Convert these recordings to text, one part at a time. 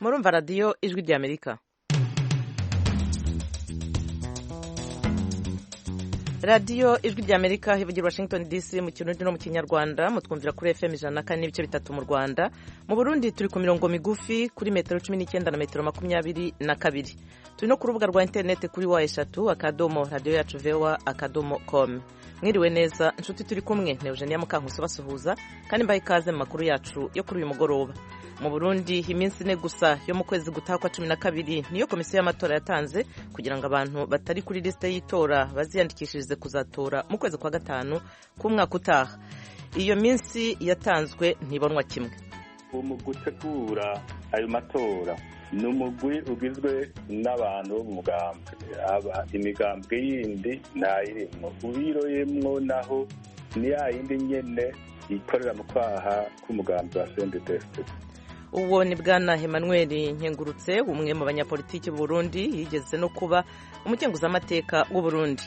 Murumva radiyo Ijwi ry'Amerika. Radiyo Ijwi ry'Amerika ivugira Washington DC mu Kirundi no mu Kinyarwanda, mutwumvira kuri FM 104.3 mu Rwanda. Mu Burundi turi ku mirongo migufi kuri metero 19 na metero 22. Turi no ku rubuga rwa interineti kuri w3 radio yacu voa.com. Mwiriwe neza inshuti, turi kumwe na Eugenia Mukankusi basuhuza kandi mbaye ikaze mu makuru yacu yo kuri uyu mugoroba. Mu Burundi iminsi ine gusa yo mu kwezi gutaha kwa 12 niyo komisiyo y'amatora yatanze kugira ngo abantu batari kuri liste y'itora baziyandikishirize kuzatora mu kwezi kwa gatanu k'umwaka utaha. Iyo minsi yatanzwe ntibonwa kimwe. Mu gutegura ayo matora ni umugwi ugizwe n'abantu bo mu mugambwe, imigambwe yindi ntayirimwo, ubiroyemwo naho ni ya yindi nyene ikorera mu kwaha k'umugambi wa CNDD-FDD. Uwo ni Bwana Emmanuel Nkengurutse, umwe mu banyapolitiki b'u Burundi, yigeze no kuba umukenguzamateka w'u Burundi.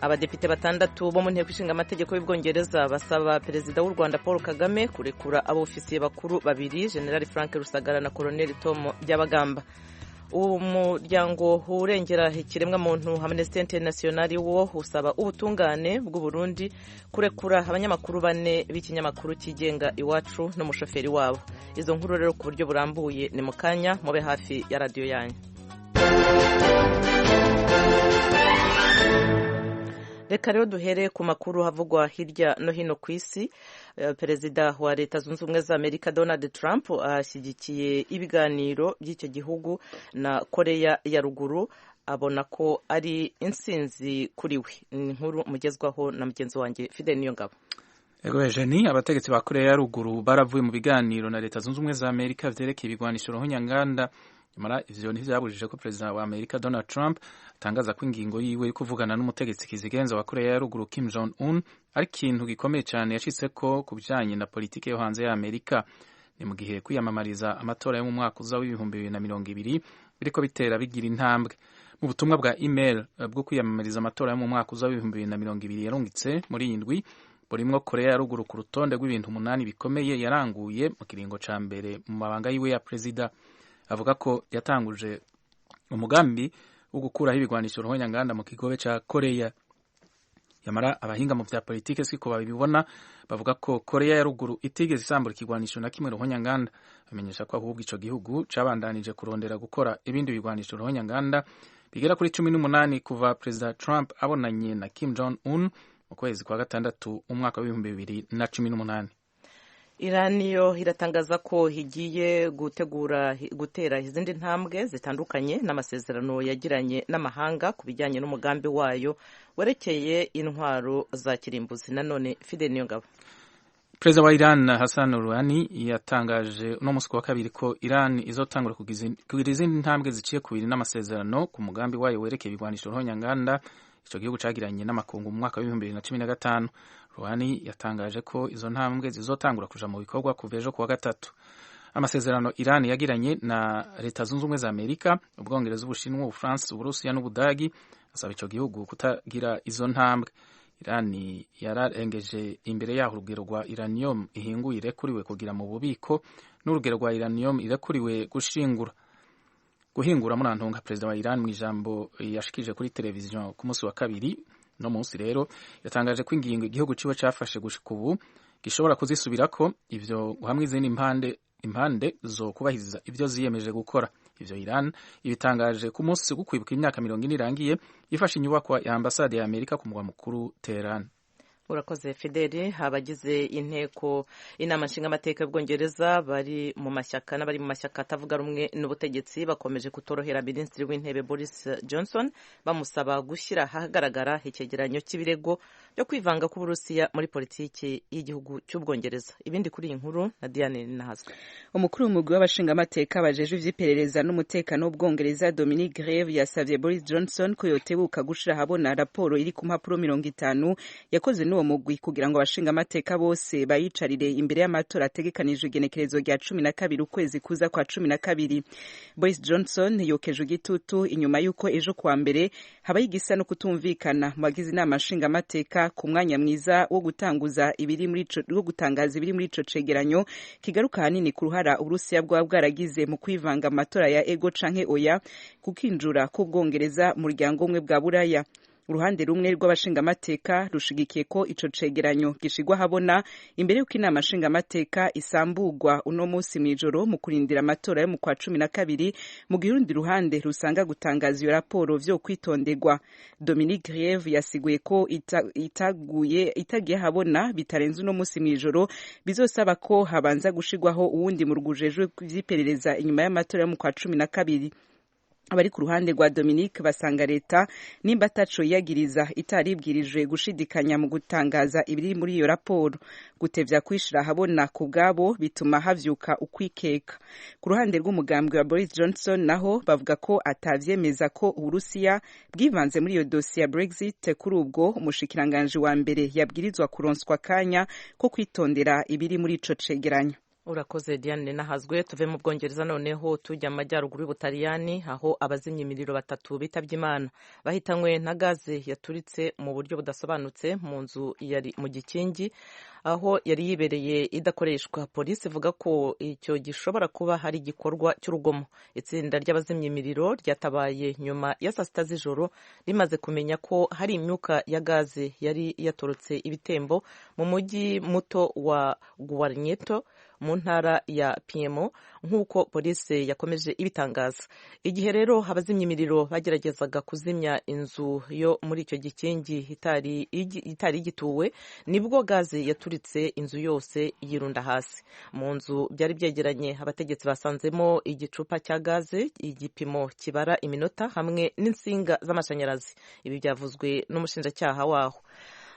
Abadepite batandatu bo mu nteko ishinga amategeko y'Ubwongereza basaba perezida w'u Rwanda Paul Kagame kurekura abofisiye bakuru babiri, General Frank Rusagara na Colonel Tom Byabagamba. Umuryango urengera ikiremwamuntu Amnesty International wo usaba ubutungane bw'u Burundi kurekura abanyamakuru bane b'ikinyamakuru cyigenga Iwacu n'umushoferi wabo. Izo nkuru rero ku buryo burambuye ni mu kanya, mube hafi ya radiyo yanyu. Reka rero duhere ku makuru havugwa hirya no hino ku isi. Perezida wa Leta Zunze Ubumwe za Amerika Donald Trump ashyigikiye ibiganiro by'icyo gihugu na Korea ya Ruguru, abona ko ari intsinzi kuri we. Ni inkuru mugezwaho na mugenzi wanjye Fidel Niyongabo. Ego Eugenie, abategetsi ba Korea ya Ruguru baravuye mu biganiro na Leta Zunze Ubumwe za Amerika vyerekeye ibigwanisho ruhonyanganda. Nyamara ivyo ntivyabujije ko perezida wa Amerika Donald Trump atangaza ko ingingo yiwe yo kuvugana n'umutegetsi kizigenza wa Korea ya Ruguru Kim Jong Un ari ikintu gikomeye cyane yashitseko ku bijanye na politike yo hanze ya Amerika. Ni mu gihe kwiyamamariza amatora yo mu mwaka uza w'2020 biriko bitera bigira intambwe. Mu butumwa bwa email bwo kwiyamamariza amatora yo mu mwaka uza w'2020 yarungitse muri iyi ndwi, burimwo Korea ya Ruguru ku rutonde rw'ibintu 8 bikomeye yaranguye mu kiringo ca mbere mu mabanga yiwe ya perezida. Avuga ko yatanguje umugambi wo gukuraho ibigwanisho ruhonyanganda mu kigobe ca Korea. Yamara abahinga mu vya politike siko babibona, bavuga ko Korea ya Ruguru itigeze isambura ikigwanisho na kimwe ruhonyanganda. Bamenyesha ko ahubwo ico gihugu cabandanije kurondera gukora ibindi bigwanisho ruhonyanganda bigera kuri 18 kuva Perezida Trump abonanye na Kim Jong Un mu kwezi kwa gatandatu umwaka w'2018. Iran yo iratangaza ko igiye gutegura gutera izindi ntambwe zitandukanye n'amasezerano yagiranye n'amahanga ku bijyanye n'umugambi wayo werekeye intwaro za kirimbuzi. Nanone Fidel Niyongabo. Perezida wa Iran Hassan Rouhani yatangaje uno munsi wa kabiri ko Iran izotangura kugira izindi ntambwe ziciye kubiri n'amasezerano ku mugambi wayo werekeye ibigwanisho ruhonyanganda ico gihugu cagiranye n'amakungu mu mwaka w'2015. Rouhani yatangaje ko izo ntambwe zizotangura kuja mu bikorwa kuva ejo kuwa gatatu. Amasezerano Iran yagiranye na Leta Zunze Ubumwe za Amerika, Ubwongereza, Ubushinwa, Ubufaransa, Uburusiya n'Ubudagi asaba ico gihugu kutagira izo ntambwe. Iran yararengeje imbere yaho urugero rwa uranium ihinguye irekuriwe kugira mu bubiko n'urugero rwa uranium irekuriwe gushingura guhingura. Murantunga, perezida wa Iran mu ijambo yashikije kuri televiziyo ku munsi wa kabiri no munsi rero yatangaje ko ingingo igihugu ciwe cafashe gushika ubu gishobora kuzisubirako, ivyo hamwe izindi impande zo kubahiriza ivyo ziyemeje gukora. Ivyo Iran ibitangaje ku munsi wo kwibuka imyaka 40 irangiye ifashe inyubakwa ya ambasade ya Amerika ku mugwa mukuru Tehran. Urakoze Fideli. Abagize inteko inama nshingamateka y'Ubwongereza bari mu mashyaka n'abari mu mashyaka atavuga rumwe n'ubutegetsi bakomeje kutorohera Minisitiri w'Intebe Boris Johnson, bamusaba gushyira ahagaragara icyegeranyo cy'ibirego byo kwivanga k'Uburusiya muri politiki y'igihugu cy'Ubwongereza. Ibindi kuri iyi nkuru na Diane Nahazwe. Umukuru w'umugwi w'abashingamateka bajejwe ivy'iperereza n'umutekano w'Ubwongereza Dominic Grave yasavye Boris Johnson ko yotebuka gushira ahabona raporo iri ku mpapuro 50 yakozwe n'uwo mugwi kugira ngo abashingamateka bose bayicarire imbere y'amatora ategekanijwe igenekerezo rya 12 ukwezi kuza kwa 12. Boris Johnson yokeje igitutu inyuma y'uko ejo kuwa mbere habaye igisa no kutumvikana mu bagize inama nshingamateka ku mwanya mwiza wo gutanguza ibiri muri ico wo gutangaza ibiri muri ico cegeranyo kigaruka hanini ku ruhara Uburusiya bwaba bwaragize mu kwivanga amatora ya ego canke oya kukinjura k'Ubwongereza mu muryango umwe bwa Buraya. Uruhande rumwe rw'abashingamateka rushigikiye ko ico cegeranyo gishigwa habona imbere y'uko inama nshingamateka isambugwa uno munsi mw'ijoro mu kurindira amatora yo mu kwa 12, mu gihe urundi ruhande rusanga gutangaza iyo raporo vyo kwitonderwa. Dominique Grieve yasiguye ko itagiye habona bitarenze uno munsi mw'ijoro bizosaba ko habanza gushigwaho uwundi murwi ujejwe vy'iperereza inyuma y'amatora yo mu kwa 12. Abari ku ruhande rwa Dominique basanga leta nimba ataco yiyagiriza itaribwirijwe gushidikanya mu gutangaza ibiri muri iyo raporo. Gutevya kwishira ahabona ku bwabo bituma havyuka ukwikeka. Ku ruhande rw'umugambwe wa Boris Johnson naho bavuga ko atavyemeza ko Uburusiya bwivanze muri iyo dosiye ya Brexit. Kuri ubwo umushikiranganji wa mbere yabwirizwa kuronswa akanya ko kwitondera ibiri muri ico cegeranyo. Urakoze Diane Nahazwe. Tuve mu Bwongereza noneho tujya mu majyaruguru y'Ubutaliyani, aho abazimya imiriro batatu bitabye Imana bahitanywe na gaze yaturitse mu buryo budasobanutse mu nzu yari mu gikingi aho yari yibereye idakoreshwa. Polisi ivuga ko icyo gishobora kuba hari igikorwa cy'urugomo. Itsinda ry'abazimya imiriro ryatabaye nyuma ya saa sita z'ijoro rimaze kumenya ko hari imyuka ya gaze yari yatorotse ibitembo mu mujyi muto wa Guarnieto mu ntara ya Piemo, nk'uko polisi yakomeje ibitangaza. Igihe rero abazimya imiriro bageragezaga kuzimya inzu yo muri icyo gikingi itari igituwe, nibwo gaze yaturitse inzu yose yirunda hasi. Mu nzu byari byegeranye abategetsi basanzemo igicupa cya gaze, igipimo kibara iminota hamwe n'insinga z'amashanyarazi. Ibi byavuzwe n'umushinjacyaha waho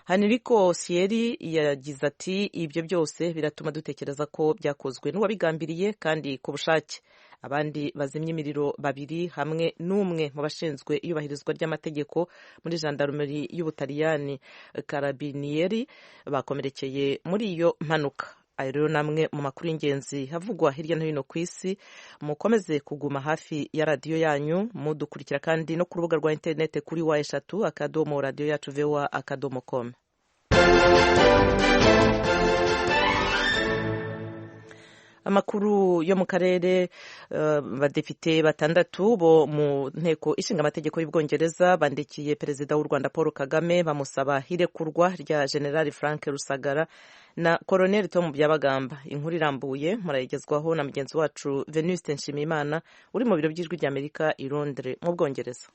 Haniriko Sieri. Yagize ati: "Ibyo byose biratuma dutekereza ko byakozwe n'uwabigambiriye kandi ku bushake." Abandi bazimya imiriro babiri hamwe n'umwe mu bashinzwe iyubahirizwa ry'amategeko muri gendarmerie y'Ubutaliyani Carabinieri bakomerekeye muri iyo mpanuka. Ayo rero namwe mu makuru y'ingenzi havugwa hirya no hino ku isi. Mukomeze kuguma hafi ya radiyo yanyu, mudukurikira kandi no ku rubuga rwa interinete kuri www.radioyacuvoa.com. Amakuru yo mu karere: abadepite batandatu bo mu nteko ishinga amategeko y'Ubwongereza bandikiye Perezida w'u Rwanda Paul Kagame bamusaba irekurwa rya General Frank Rusagara na Colonel Tom Byabagamba. Inkuru irambuye murayigezwaho na mugenzi wacu Venuste Nshimiyimana uri mu biro by'Ijwi ry'Amerika i Londres mu Bwongereza.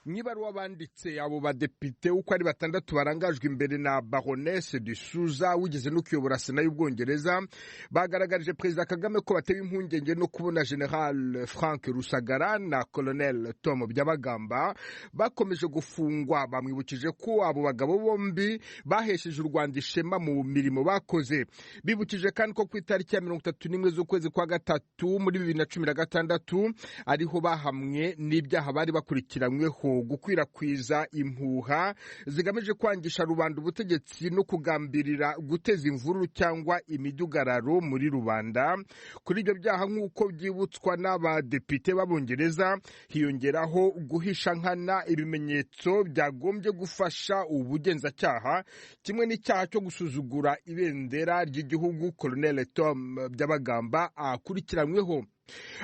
Mw'ibaruwa banditse, abo badepite uko ari batandatu barangajwe imbere na Baronesse de Souza wigeze no kuyobora Sena y'Ubwongereza, bagaragarije Perezida Kagame ko batewe impungenge no kubona General Frank Rusagara na Colonel Tom Byabagamba bakomeje gufungwa. Bamwibukije ko abo bagabo bombi bahesheje u Rwanda ishema mu mirimo bakoze. Bibukije kandi ko ku itariki ya 31 z'ukwezi kwa gatatu muri 2016 ariho bahamwe n'ibyaha bari bakurikiranyweho, gukwirakwiza impuha zigamije kwangisha rubanda ubutegetsi no kugambirira guteza imvururu cyangwa imidugararo muri rubanda. Kuri ibyo byaha, nk'uko byibutswa n'abadepite b'Abongereza, hiyongeraho guhisha nkana ibimenyetso byagombye gufasha ubugenzacyaha, kimwe n'icyaha cyo gusuzugura ibendera ry'igihugu Colonel Tom Byabagamba akurikiranyweho.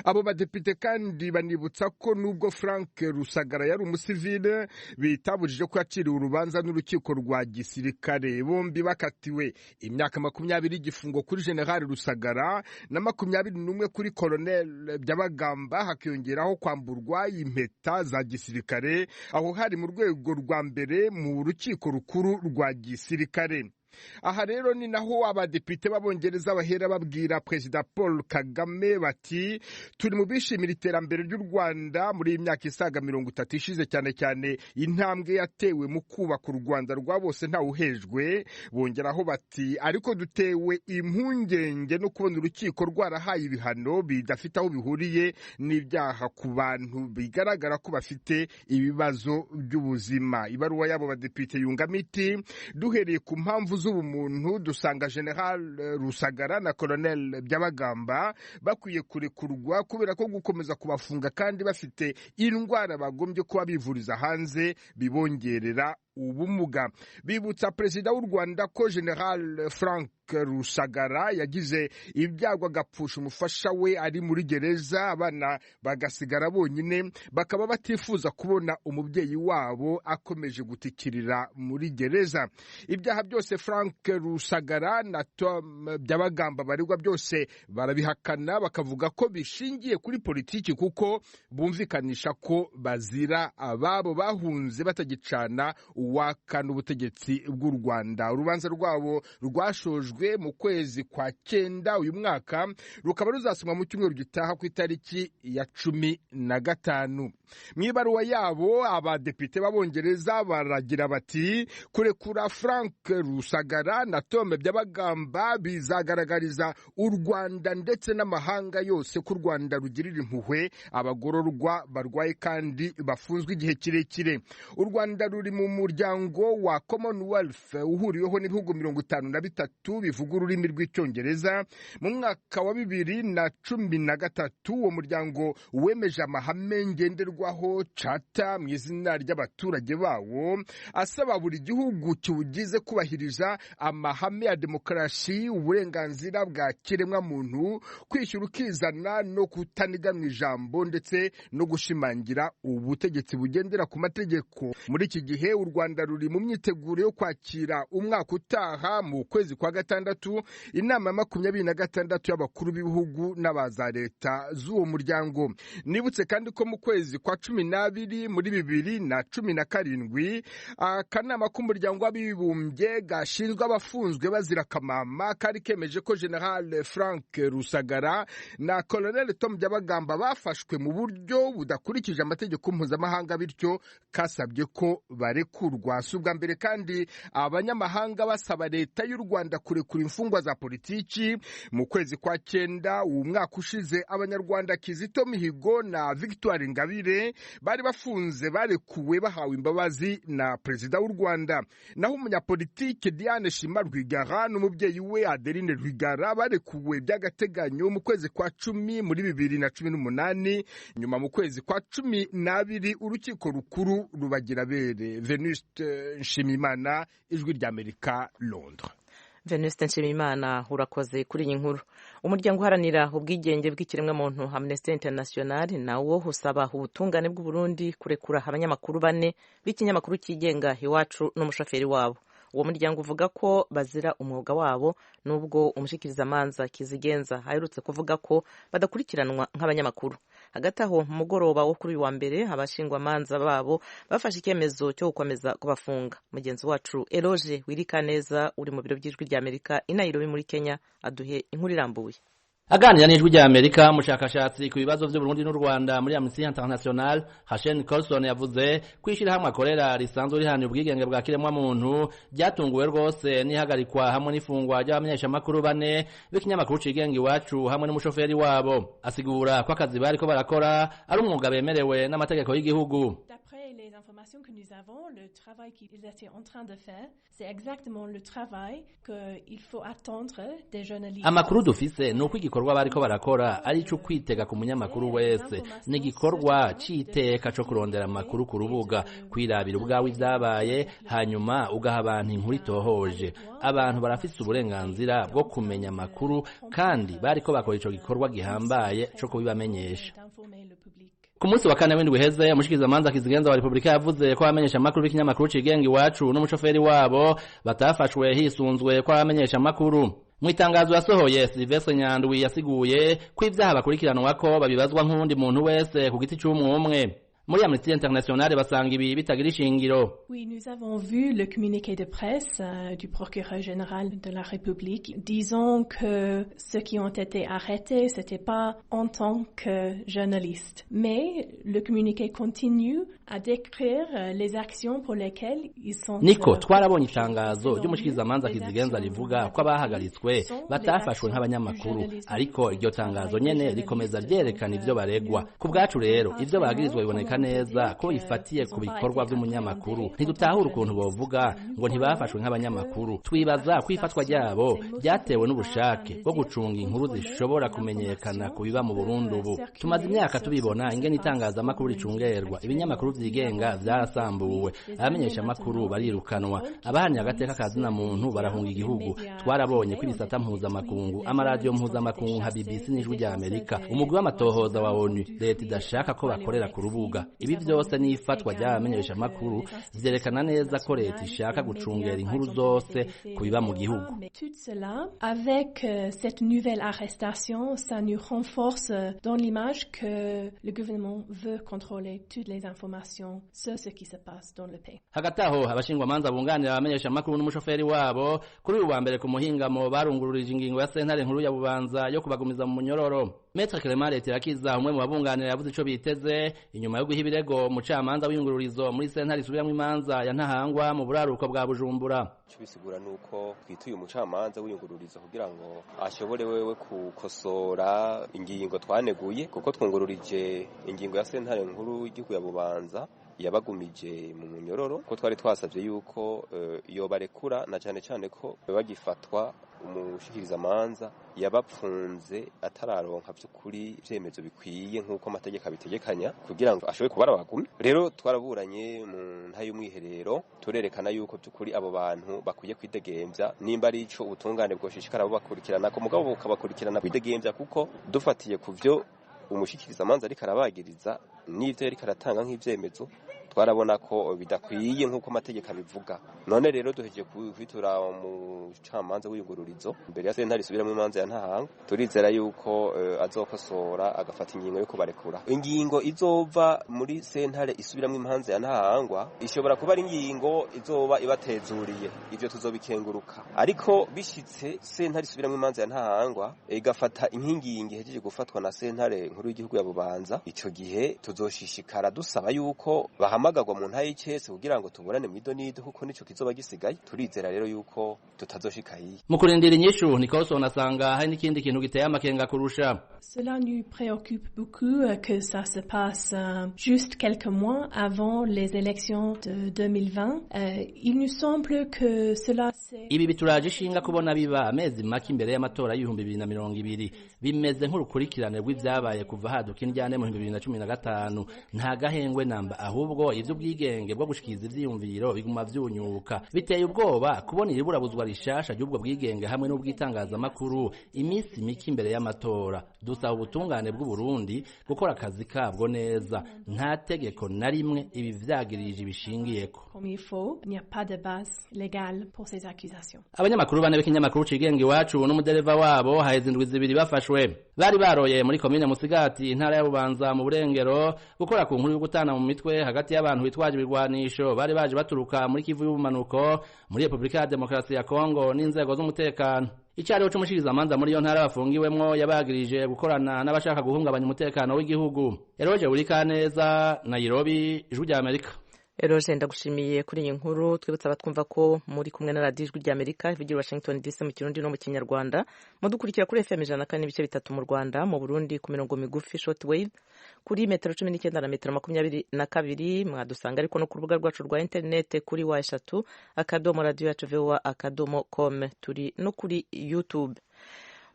Abo badepite kandi banibutsa ko nubwo Frank Rusagara yari umusivile, bitabujije ko yaciriwe urubanza n'urukiko rwa gisirikare. Bombi bakatiwe imyaka 20 y'igifungo kuri General Rusagara na 21 kuri Colonel Byabagamba, hakiyongeraho kwamburwa impeta za gisirikare. Aho hari mu rwego rwa mbere mu rukiko rukuru rwa gisirikare. Aha rero ni naho abadepite b'Abongereza bahera babwira Perezida Paul Kagame bati turi mu bishimira iterambere ry'u Rwanda muri iyi myaka isaga 30 ishize, cyane cyane intambwe yatewe mu kubaka u Rwanda rwa bose ntawuhejwe. Bongeraho bati ariko dutewe impungenge no kubona urukiko rwarahaye ibihano bidafite aho bihuriye n'ibyaha ku bantu bigaragara ko bafite ibibazo by'ubuzima. Ibaruwa y'abo badepite yungamo iti duhereye ku mpamvu z'ubumuntu dusanga General Rusagara na Colonel Byabagamba bakwiye kurekurwa kubera ko gukomeza kubafunga kandi bafite indwara bagombye kuba bivuriza hanze bibongerera ubumuga. Bibutsa Perezida w'u Rwanda ko General Frank Rusagara yagize ibyago agapfusha umufasha we ari muri gereza, abana bagasigara bonyine, bakaba batifuza kubona umubyeyi wabo akomeje gutikirira muri gereza. Ibyaha byose Frank Rusagara na Tom Byabagamba baregwa byose barabihakana, bakavuga ko bishingiye kuri politiki kuko bumvikanisha ko bazira ababo bahunze batagicana uwaka n'ubutegetsi bw'u Rwanda. Urubanza rwabo rwashojwe mu kwezi kwa 9 uyu mwaka, rukaba ruzasomwa mu cyumweru gitaha ku itariki ya 15. Mu ibaruwa yabo abadepite b'Abongereza baragira bati kurekura Frank Rusagara na Tom Byabagamba bizagaragariza u Rwanda ndetse n'amahanga yose ko u Rwanda rugirira impuhwe abagororwa barwaye kandi bafunzwe igihe kirekire. U Rwanda ruri mu muryango wa Commonwealth uhuriweho n'ibihugu 53 bivuga ururimi rw'Icyongereza. Mu mwaka wa 2013 uwo muryango wemeje amahame ngenderwaho Charter mu izina ry'abaturage bawo, asaba buri gihugu kiwugize kubahiriza amahame ya demokarasi, uburenganzira bwa kiremwamuntu, kwishyura ukizana no kutaniga mu ijambo, ndetse no gushimangira ubutegetsi bugendera ku mategeko. Muri iki gihe u Rwanda ruri mu myiteguro yo kwakira umwaka utaha mu kwezi kwa 6 inama ya 26 y'abakuru b'ibihugu n'abaza leta z'uwo muryango. Nibutse kandi ko mu kwezi kwa 12 muri 2017 akanama k'umuryango w'abibumbye gashinzwe abafunzwe bazira kamama kari kemeje ko General Frank Rusagara na Colonel Tom Byabagamba bafashwe mu buryo budakurikije amategeko mpuzamahanga, bityo kasabye ko barekurwa. Si ubwa mbere kandi abanyamahanga basaba leta y'u Rwanda kurekura imfungwa za politiki. Mu kwezi kwa 9 uwo mwaka ushize Abanyarwanda Kizito Mihigo na Victoire Ingabire bari bafunze barekuwe bahawe imbabazi na Perezida w'u Rwanda. Naho umunyapolitike Diane Shima Rwigara n'umubyeyi we Adeline Rwigara barekuwe by'agateganyo mu kwezi kwa 10 muri 2018. Nyuma mu kwezi kwa 12 urukiko rukuru rubagira bere. Venuste Nshimiyimana, Ijwi ry'Amerika, Londres. Venuste Nshimiyimana, urakoze kuri iyi nkuru. Umuryango uharanira ubwigenge bw'ikiremwamuntu Amnesty International nawo usaba ubutungane bw'u Burundi kurekura abanyamakuru 4 b'ikinyamakuru cyigenga Iwacu n'umushoferi wabo. Uwo muryango uvuga ko bazira umwuga wabo, nubwo umushikirizamanza Kizigenza aherutse kuvuga ko badakurikiranwa nk'abanyamakuru. Hagati aho mu mugoroba wo kuri uyu wa mbere abashingwamanza babo bafashe icyemezo cyo gukomeza kubafunga. Mugenzi wacu Eloge Wirikaneza uri mu biro by'Ijwi ry'Amerika i Nairobi muri Kenya aduhe inkuru irambuye. Aganira n'Ijwi rya Amerika, umushakashatsi ku bibazo by'u Burundi n'u Rwanda muri Amnesty International, Hashem Colson, yavuze ko ishyirahamwe akorera risanzwe rihanira ubwigenge bwa kiremwamuntu ryatunguwe rwose n'ihagarikwa hamwe n'ifungwa ry'abamenyeshamakuru 4 b'ikinyamakuru cigenga Iwacu hamwe n'umushoferi wabo. Asigura ko akazi bariko barakora ari umwuga bemerewe n'amategeko y'igihugu. Les informations que nous avons, le travail qu'ils étaient en train de faire, c'est exactement le travail qu'il faut attendre des journalistes. Amakuru dufise nuko igikorwa bariko barakora ari ico kwitega ku munyamakuru wese, ni igikorwa c'iteka co kurondera amakuru ku rubuga, kwirabira ubwawe ivyabaye, hanyuma ugaha abantu inkuru itohoje. Abantu barafise uburenganzira bwo kumenya amakuru kandi bariko bakora ico gikorwa gihambaye co kubibamenyesha. Ku munsi wa kane w'indwi iheze, umushikirizamanza Kizigenza wa Republika yavuze ko abamenyesha amakuru b'ikinyamakuru cigenga Iwacu n'umushoferi wabo batafashwe hisunzwe ko abamenyesha amakuru. Mu itangazo yasohoye, Silvestre Nyandwi yasiguye ko ivyaha bakurikiranwa ko babibazwa nk'uwundi muntu wese ku giti c'umwe umwe. Muri Amnesty International basanga ibi bitagira ishingiro. Oui, nous avons vu le communiqué de presse du procureur général de la République disant que ceux qui ont été arrêtés, c'était pas en tant que journalistes. Mais le communiqué continue à décrire les actions pour lesquelles ils sont. Niko twarabonye itangazo ry'umushikirizamanza kizigenza rivuga ko abahagaritswe batafashwe nk'abanyamakuru, ariko iryo tangazo nyene rikomeza ryerekana ivyo baregwa. Ku bwacu rero ivyo bagirizwa biboneka neza ko bifatiye ku bikorwa vy'umunyamakuru. Ntidutahura ukuntu bovuga ngo ntibafashwe nk'abanyamakuru. Twibaza ko ifatwa ryabo ryatewe n'ubushake bwo gucunga inkuru zishobora kumenyekana ku biba mu Burundi ubu. Tumaze imyaka tubibona ingene itangazamakuru ricungerwa, ibinyamakuru vyigenga vyarasambuwe, abamenyeshamakuru barirukanwa, abahamya agateka ka zina muntu barahunga igihugu. Twarabonye ko ibisata mpuzamakungu, amaradiyo mpuzamakungu nka BBC n'Ijwi rya Amerika, umugwi w'amatohoza wa ONU, leta idashaka ko bakorera ku rubuga. Ibi vyose n'ifatwa ry'abamenyeshamakuru vyerekana neza ko leta ishaka gucungera inkuru zose ku biba mu gihugu. Tout cela, avec cette nouvelle arrestation, ça nous renforce dans l'image que le gouvernement veut contrôler toutes les informations sur ce qui se passe dans le pays. Hagati aho abashingwamanza bunganira abamenyeshamakuru n'umushoferi wabo kuri uyu wa mbere ku muhingamo barungururije ingingo ya sentare nkuru ya Bubanza yo kubagumiza mu munyororo. Maître Clement Letirakiza, umwe mu babunganira, yavuze ico biteze inyuma yo guha ibirego umucamanza w'iyungururizo muri sentare isubiramwo imanza ya Ntahangwa mu buraruko bwa Bujumbura. Ico bisigura nuko twituye umucamanza w'iyungururizo kugira ngo ashobore wewe gukosora ingingo twaneguye, kuko twungururije ingingo ya sentare nkuru y'igihugu ya Bubanza yabagumije mu munyororo, ko twari twasavye yuko yobarekura, na cane cane ko bagifatwa umushikirizamanza yabapfunze atararonka vy'ukuri ivyemezo bikwiye nk'uko amategeko abitegekanya kugira ngo ashobore kubara abagumye. Rero twaraburanye mu nta y'umwiherero turerekana yuko by'ukuri abo bantu bakwiye kwidegemvya, nimba ari ico ubutungane bwoshishikara bubakurikirana ko mugabo bukabakurikirana kwidegemvya, kuko dufatiye ku vyo umushikirizamanza ariko arabagiriza n'ivyo yariko aratanga nk'ivyemezo, twarabona ko bidakwiye nk'uko amategeko abivuga. None rero duhejeje kwitura umucamanza w'iyungururizo imbere ya sentare isubiramwo imanza ya Ntahangwa, turizera yuko azokosora agafata ingingo yo kubarekura. Ingingo izova muri sentare isubiramwo imanza ya Ntahangwa ishobora kuba ari ingingo izoba ibatezuriye, ivyo tuzobikenguruka. Ariko bishitse sentare isubiramwo imanza ya Ntahangwa igafata inkingingi ihejeje gufatwa na sentare nkuru y'igihugu ya Bubanza, ico gihe tuzoshishikara dusaba yuko bahamagagwa mu ntaye y'icese kugira ngo tuburane mw'idonido, kuko nico kizoba gisigaye. Turizera rero yuko tutazoshika hiye. Mu kurindira inyishu, Nicholson asanga hari n'ikindi kintu giteye amakenga kurusha. Cela nous préoccupe beaucoup que ça se passe juste quelques mois avant les élections de 2020. Il nous semble que cela c'est... Ibi bituraje ishinga kubona biba amezi make imbere y'amatora y'2020. Bimeze nk'urukurikirane rw'ivyabaye kuva haduka indyane mu 2015. Nta gahengwe namba, ahubwo ivy'ubwigenge bwo gushikiza ivyiyumviro biguma vyunyuka. Biteye ubwoba kubona iriburabuzwa rishasha ry'ubwo bwigenge hamwe n'ubw'itangazamakuru iminsi mike imbere y'amatora. Dusaba ubutungane bw'u Burundi gukora akazi kabwo neza, nta tegeko na rimwe ibi vyagirije bishingiyeko. Comme il faut, il n'y a pas de base légale pour ces accusations. Abanyamakuru bane b'ikinyamakuru cigenga Iwacu n'umudereva wabo haheze indwi 2 bafashwe. Bari baroye muri komine Musigati, intara ya Bubanza mu Burengero, gukora ku nkuru yo gutana mu mitwe hagati y'abantu bitwaje ibigwanisho bari baje baturuka muri Kivu y'ubumanuko muri Republika ya Demokarasi ya Kongo n'inzego z'umutekano. Icariho c'umushikirizamanza muri iyo ntara bafungiwemwo yabagirije gukorana n'abashaka guhungabanya umutekano w'igihugu. Eroje Burikaneza, Nairobi, Ijwi rya Amerika. Eroje, ndagushimiye kuri iyi nkuru. Twibutsa abatwumva ko muri kumwe na radiyo Ijwi rya Amerika ivugira Washington DC mu Kirundi no mu Kinyarwanda. Mudukurikira kuri FM 104.3 mu Rwanda, mu Burundi ku mirongo migufi short wave kuri metero 19 na metero 22. Mwadusanga ariko no ku rubuga rwacu rwa internet kuri w3 akadomo radio yacu voa.com. Turi no kuri YouTube.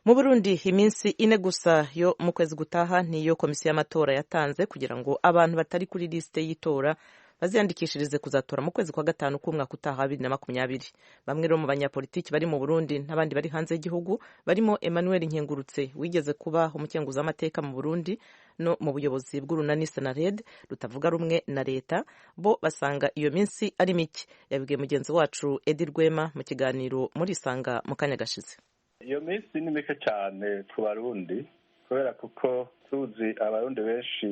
Mu Burundi iminsi 4 gusa yo mu kwezi gutaha niyo komisiyo y'amatora yatanze kugira ngo abantu batari kuri liste y'itora baziyandikishirize kuzatora mu kwezi kwa gatanu k'umwaka utaha 2020. Bamwe rero mu banyapolitiki bari mu Burundi n'abandi bari hanze y'igihugu barimo Emmanuel Nkengurutse wigeze kuba umukenguzamateka mu Burundi no mu buyobozi bw'urunani Senared rutavuga rumwe na leta, bo basanga iyo minsi ari mike. Yabibwiye mugenzi wacu Edi Rwema mu kiganiro muri Isanga mu kanya gashize. Iyo minsi ni mike cyane ku Barundi, Kubera kuko tuzi Abarundi benshi,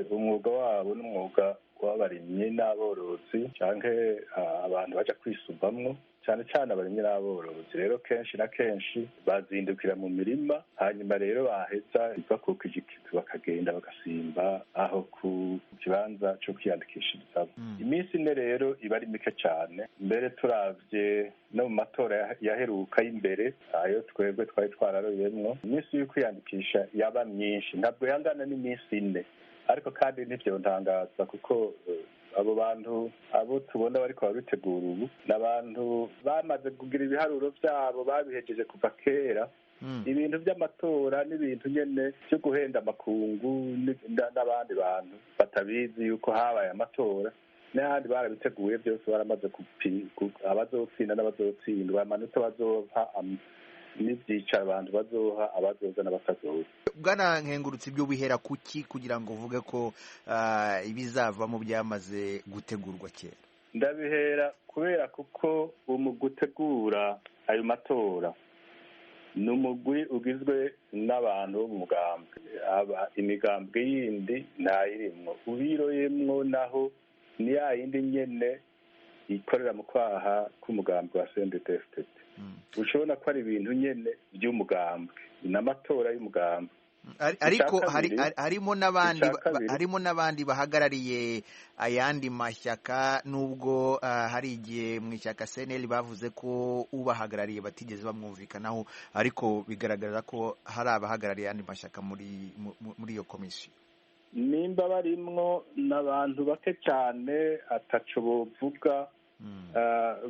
umwuga wabo n'umwuga w'abarimyi n'aborozi, canke abantu baja kwisubamwo, cyane cyane abarimyi n'aborozi. Rero kenshi na kenshi bazindukira mu mirima, hanyuma rero baheza bakukije ikivi bakagenda bagasimba aho ku kibanza cyo kwiyandikishirizamo. Iminsi 4 rero iba ari mike cyane. Mbere turavye no mu matora yaheruka y'imbere, ayo twebwe twari twararoyemwo, iminsi yo kwiyandikisha yaba myinshi, ntabwo yangana n'iminsi 4. Ariko kandi ntivyontangaza, kuko abo bantu abo tubona bariko babitegura ubu ni abantu bamaze kugira ibiharuro vyabo, babihejeje kuva kera. Ibintu vy'amatora n'ibintu nyene vyo guhenda amakungu n'abandi bantu batabizi yuko habaye amatora n'ahandi. Barabiteguye byose, baramaze abazotsinda n'abazotsindwa, amanota bazoha n'ivyicaro abantu bazoha, abazoza n'abatazoza. Bwana Nkengurutse, ibyo wihera kuki kugira ngo uvuge ko ibizavamo byamaze gutegurwa kera? Ndabihera kubera kuko mu gutegura ayo matora ni umugwi ugizwe n'abantu bo mu mugambwe, imigambwe yindi ntayirimwo. Ubiroyemwo naho ni ya yindi nyene ikorera mu kwaha k'umugambwe wa CNDD-FDD. Ushobora ko ari ibintu nyene by'umugambwe n'amatora y'umugambwe. Ariko harimo n'abandi, harimo n'abandi bahagarariye ayandi mashyaka, nubwo hari igihe mu ishyaka CNL bavuze ko ubahagarariye batigeze bamwumvikanaho, ariko bigaragara ko hari abahagarariye ayandi mashyaka muri iyo komisiyo. Nimba barimwo n'abantu bake cyane, ataco bovuga,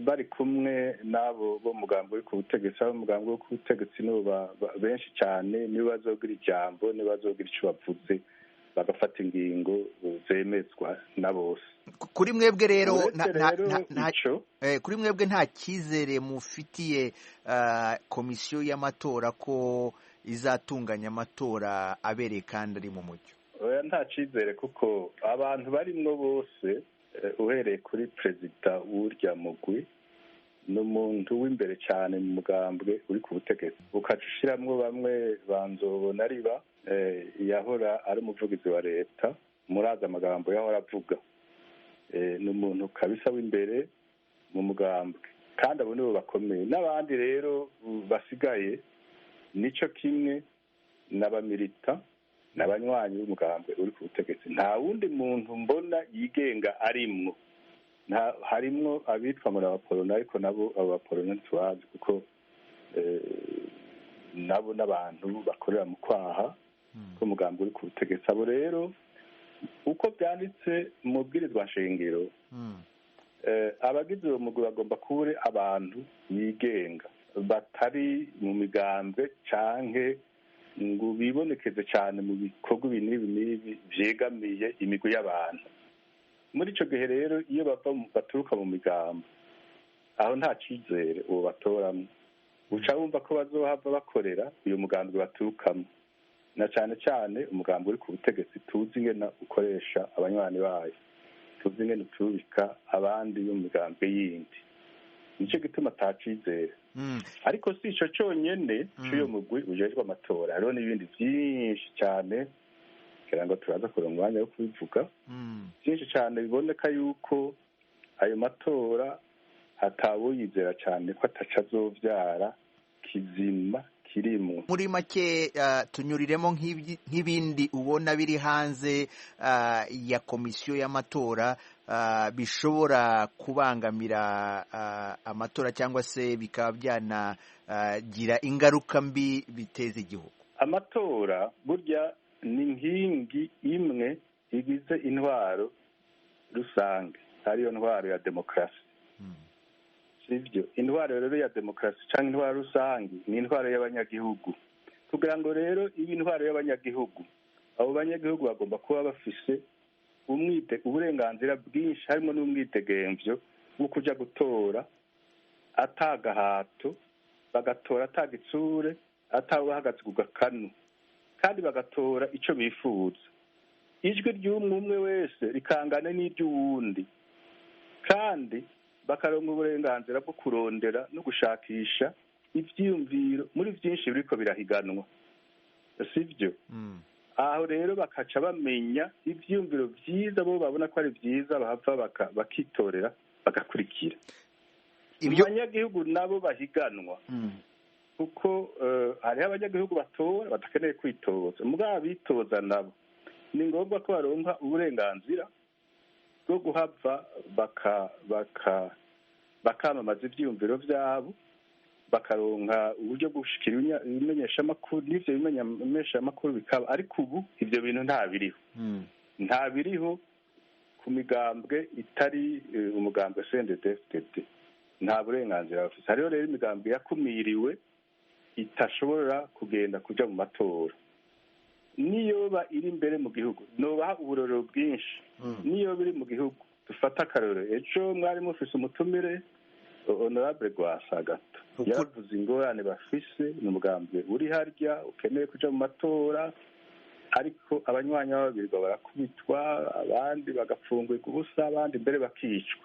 bari kumwe n'abo bo mugambo uri ku butegetsi. Abo mugambo uri ku butegetsi nibo benshi cyane, nibo bazogira ijambo, nibo bazogira ico bavuze, bagafata ingingo zemezwa na bose. Kuri mwebwe rero, kuri mwebwe nta cyizere mufitiye komisiyo y'amatora ko izatunganya amatora abereye kandi ari mu mucyo? Oya, nta cyizere, kuko abantu barimwo bose, uhereye kuri perezida w'urya mugwi, ni umuntu w'imbere cyane mu mugambwe uri ku butegetsi, ukaca ushiramwo bamwe banzobona riba yahora ari umuvugizi wa leta, murazi amagambo yahora avuga, ni umuntu kabisa w'imbere mu mugambwe, kandi abo nibo bakomeye. N'abandi rero basigaye nico kimwe, n'abamirita n'abanywanyi b'umugambwe uri ku butegetsi. Nta wundi muntu mbona yigenga arimwo. Harimwo abitwa ngo abaporona, ariko nabo abo baporona ntitubazi, kuko nabo n'abantu bakorera mu kwaha k'umugambwe uri ku butegetsi. Abo rero, uko byanditse mu bwirizwa nshingiro, abagize uwo mugwi bagomba kuba abantu bigenga, batari mu migambwe canke ngo bibonekeze cyane mu bikorwa ibi n'ibi n'ibi vyegamiye imigwi y'abantu. Muri ico gihe rero, iyo bava baturuka mu migambo, aho nta cizere uwo batoramwo, uca wumva ko bazohava bakorera uyu mugambi baturukamo, na cane cane umugambi uri ku butegetsi, tuzi ingene ukoresha abanywanyi bayo, tuzi ingene uturubika abandi bo mu migambi yindi. Nico gituma ata cizere. Ariko si ico conyene c'uyo mugwi ujejwe amatora, hariho n'ibindi vyinshi cane, kugira ngo turaza kuronka umwanya wo kubivuga, byinshi cane biboneka yuko ayo matora atawuyizera cane ko ataca azovyara kizima kirimwo. Muri make, tunyuriremo nk'ibindi ubona biri hanze ya komisiyo y'amatora bishobora kubangamira amatora, cyangwa se bikaba byanagira ingaruka mbi biteza igihugu. Amatora burya ni inkingi imwe igize intwaro rusange, ariyo ntwaro ya demokarasi. Sivyo? Intwaro rero ya demokarasi canke intwaro rusange ni intwaro y'abanyagihugu. Kugira ngo rero ibe intwaro y'abanyagihugu, abo banyagihugu bagomba kuba bafise uburenganzira bwinshi, harimo n'umwidegemvyo wo kuja gutora atagahato, bagatora atagitsure, atawubahagaze ku gakanu, kandi bagatora ico bifuza. Ijwi ry'umwe umwe wese rikangana n'iry'uwundi, kandi bakaronka uburenganzira bwo kurondera no gushakisha ivyiyumviro muri vyinshi biriko birahiganwa. Sibyo? Aho rero bakaca bamenya ivyiyumviro vyiza bo babona ko ari vyiza, bahava bakitorera bagakurikira. Abanyagihugu nabo bahiganwa, kuko hariho abanyagihugu batora badakeneye kwitoza. Mugabo abitoza nabo ni ngombwa ko baronka uburenganzira bwo guhava bakamamaza ivyiyumviro vyabo, bakaronka uburyo bwo gushikira ibimenyeshamakuru, n'ivyo bimenyeshamakuru bikaba. Ariko ubu ivyo bintu nta biriho, nta biriho ku migambwe itari umugambwe CNDD-FDD, nta burenganzira bafise. Hariho rero imigambwe yakumiriwe itashobora kugenda kuja mu matora, niyoba iri imbere mu gihugu. Nobaha uburorero bwinshi. Niyo biri mu gihugu, dufata akarorero, ejo mwari mufise umutumire Honorable Rwasagato, yaravuze ingorane bafise. Ni umugambwe uri harya ukeneye kuja mu matora, ariko abanywanyi b'ababirwa barakubitwa, abandi bagapfungurwa ubusa, abandi mbere bakicwa,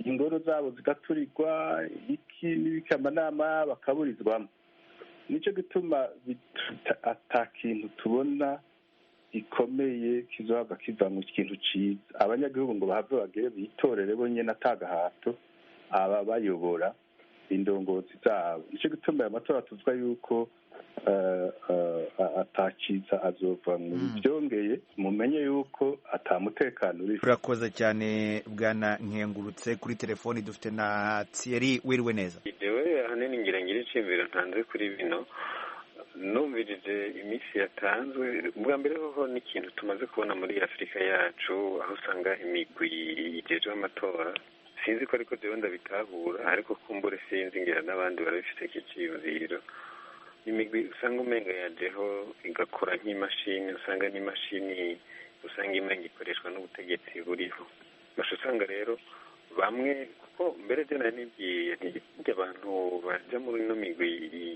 ingoro zabo zigaturirwa, iki n'ibiki, amanama bakaburizwamo. Nicyo gituma ata kintu tubona gikomeye kizohava kiva mu kintu ciza, abanyagihugu ngo bahave bagere bitorere bonyene atagahato aba bayobora indongozi zabo. Nicyo gituma aya matora tuvuga yuko atakiza azova mu byongeye, mumenye yuko atamutekano uri. Urakoze cyane bwana Nkengurutse. Kuri telefoni dufite na Thierry, wiriwe neza? Jewe ahanini ngira iciyumviro ntanze kuri bino. Numvirije iminsi yatanzwe bwa mbere, hoho ni ikintu tumaze kubona muri Afurika yacu, aho usanga imigwi ijejwe amatora, sinzi ko ariko jewe ndabitahura, ariko kumbure sinzi, ngira n'abandi barabifite iki ciyumviro, imigwi usanga umenga yajeho igakora nk'imashini, usanga n'imashini usanga imenga ikoreshwa n'ubutegetsi buriho. Basha usanga rero bamwe, kuko mbere je nari nibwiye nti abantu baja muri ino migwi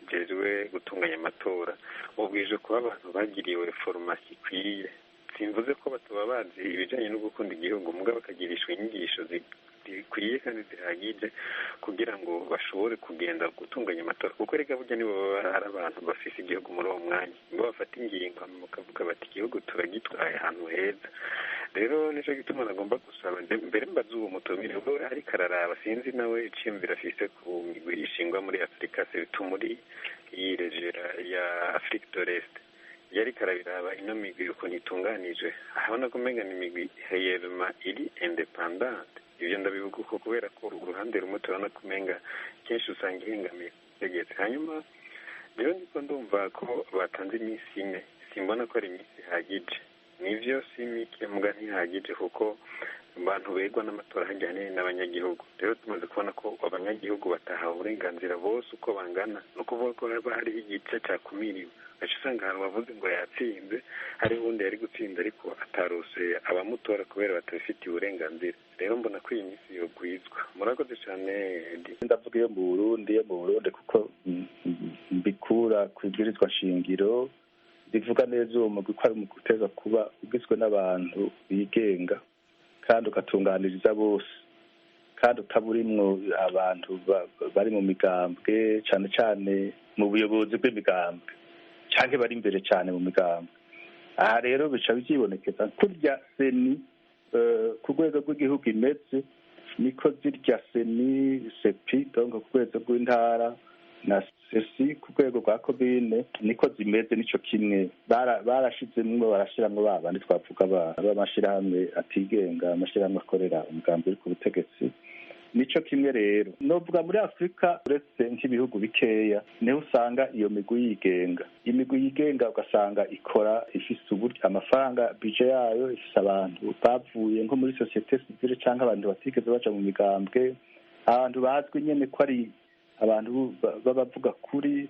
ijejwe gutunganya amatora bubwije kuba abantu bagiriwe foromasi ikwiye. Simvuze ko bataba bazi ibijanye no gukunda igihugu, mugabo bakagirishwa inyigisho zikwiye kandi zihagije kugira ngo bashobore kugenda gutunganya amatora, kuko reka burya nibo baba ari abantu bafise igihugu muri uwo mwanya, nibo bafata ingingo hanyuma bakavuga bati igihugu turagitwaye ahantu heza. Rero nico gituma nagomba gusaba mbere mbaza uwo mutumire ubwo ariko araraba, sinzi nawe iciyumviro afise ku migwi ishingwa muri Afurika, surtout muri iyi regera ya Afrique de l'Est, yariko arabiraba ino migwi ukuntu itunganijwe, ahabona ko umenga ni imigwi réellement iri indépendante. Ibyo ndabivuga uko kubera ko uruhande rumwe turabona ko umenga kenshi usanga ihengamiye ku butegetsi. Hanyuma rero ndiko ndumva ko batanze iminsi 4, simbona ko ari iminsi ihagije. Nivyo si mike, muga ntihagije, kuko abantu begwa n'amatora harya ahanini n'abanyagihugu. Rero tumaze kubona ko abanyagihugu batahawe uburenganzira bose uko bangana, ni ukuvuga ko haba hariho igice cakumiriwe. Gaca usanga ahantu bavuze ngo yatsinze, hariho uwundi yari gutsinda ariko atarose abamutora kubera batabifitiye uburenganzira. Rero mbona ko iyi minsi yogwizwa. Murakoze cane. Ndavuga iyo mu Burundi, iyo mu Burundi kuko mbikura ku ibwirizwa shingiro rivuga neza uwo mugwi ko ari umugwi uteza kuba ugizwe n'abantu bigenga kandi ugatunganiriza bose, kandi utaburimwo abantu bari mu migambwe, cane cane mu buyobozi bw'imigambwe canke bari imbere cane mu migambwe. Aha rero bica vyibonekeza kurya seni ku rwego rw'igihugu imeze, niko zirya seni sepi, donc ku rwego rw'intara, na sesi ku rwego rwa komine, niko zimeze. Nico kimwe barashizemwo, barashiramwo ba bandi twavuga b'amashirahamwe atigenga, amashirahamwe akorera umugambi uri ku butegetsi. Nico kimwe rero novuga muri Afurika, uretse nk'ibihugu bikeya niho usanga iyo migwi yigenga. Imigwi yigenga ugasanga ikora ifise uburyo, amafaranga, bije yayo ifise abantu bavuye nko muri société civile canke abantu batigeze baja mu migambwe, abantu bazwi nyene ko ari abantu b'abavuga kuri,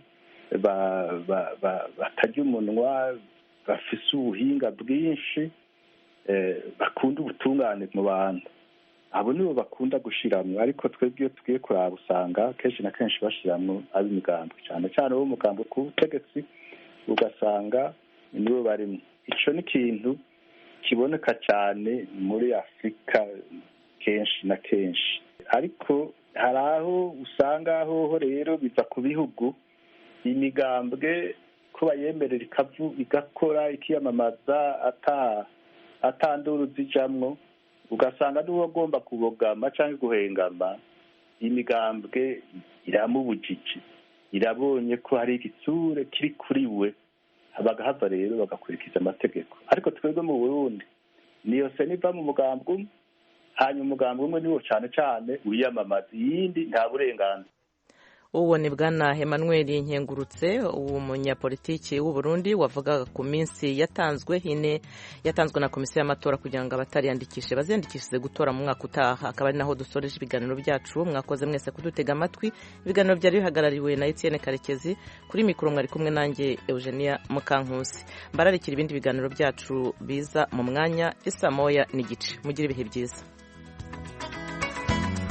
batarya umunwa, bafise ubuhinga bwinshi, bakunda ubutungane mu bantu. Abo nibo bakunda gushiramwo. Ariko twebwe iyo tugiye kuraba usanga kenshi na kenshi bashiramwo ab'imigambwe, cane cane abo mugambwe ku butegetsi, ugasanga nibo barimwo. Ico ni ikintu kiboneka cane muri Afurika kenshi na kenshi. Ariko hari aho usanga hoho rero biva ku bihugu, imigambwe Ko bayemerera igakora, ikiyamamaza atanduru zijamwo, ugasanga n'uwo agomba kubogama cyangwa guhengama, imigambwe iramubujije, irabonye ko hari igitsure kiri kuri we, bagahava rero bagakurikiza amategeko. Ariko twebwe mu Burundi niyo CENI iva mu mugambwe umwe, hanyuma umugambwe umwe niwo cane cane wiyamamaza, iyindi nta burenganzira. Uwo ni Bwana Emmanuel Nkengurutse, umunyapolitiki w'u Burundi, wavugaga ku minsi yatanzwe ine yatanzwe na komisiyo y'amatora kugira ngo abatariyandikishe baziyandikishije gutora mu mwaka utaha. Akaba ari naho dusoreje ibiganiro byacu. Mwakoze mwese kudutega amatwi. Ibiganiro byari bihagarariwe na Etienne Karekezi, kuri mikoro mwari kumwe nanjye Eugenia Mukankusi. Mbararikira ibindi biganiro byacu biza mu mwanya isa 1:30. Mugire ibihe byiza.